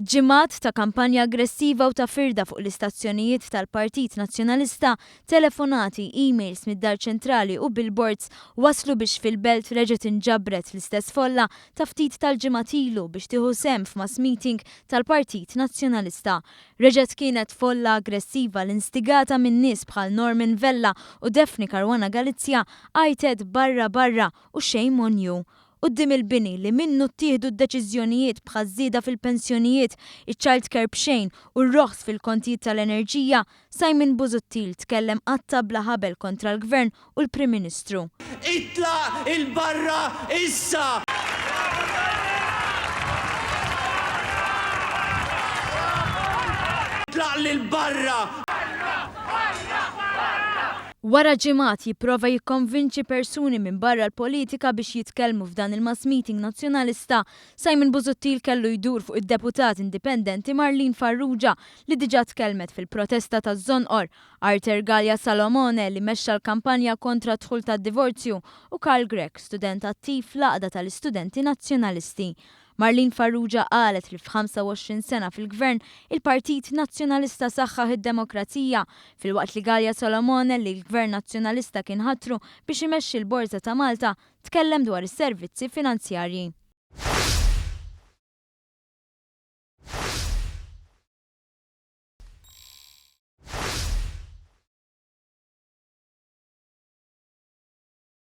Ġimgħat ta' kampanja aggressiva u ta' firda fuq l-istazzjonijiet tal-Partit Nazzjonalista, telefonati, emails mid-Dar Ċentrali u billboards wasslu biex fil-Belt reġgħet inġabret l-istess folla ta' ftit tal-ġimgħat ilu biex tieħu sehem f'mass meeting tal-Partit Nazzjonalista. Reġgħet kienet folla aggressiva li instigata minn nies bħal Norman Vella u Daphne Caruana Galizia għajtet barra barra u shame on you quddiem il-bini li minnu ttieħdu d-deċiżjonijiet bħaż-żieda fil-pensjonijiet, iċ-child care b'xejn u r-roħs fil-kontijiet tal-enerġija, Simon Busuttil tkellem qatta' bla ħabel kontra l-Gvern u l-Prim Ministru. Itlaq 'il barra issa! Itlaq 'l barra! Wara ġimgħat jipprova jikkonvinċi persuni minn barra l-politika biex jitkellmu f'dan il-mass meeting Nazzjonalista, Simon Busuttil kellu jdur fuq id-deputat indipendenti Marlene Farrugia li diġà tkellmet fil-protesta taż-Żonqor, Arthur Galea Salomone li mexxa l-kampanja kontra d-dħul tad-divorzju u Karl Grech, student attiv fl-Għaqda tal-Istudenti Nazzjonalisti. Marlene Farrugia qalet li f'25 sena fil-Gvern, il-Partit Nazzjonalista saħħaħ id-demokrazija, filwaqt li Galea Solomone li l-Gvern Nazzjonalista kien ħatru biex imexxi l-Borża ta' Malta, tkellem dwar is-servizzi finanzjarji.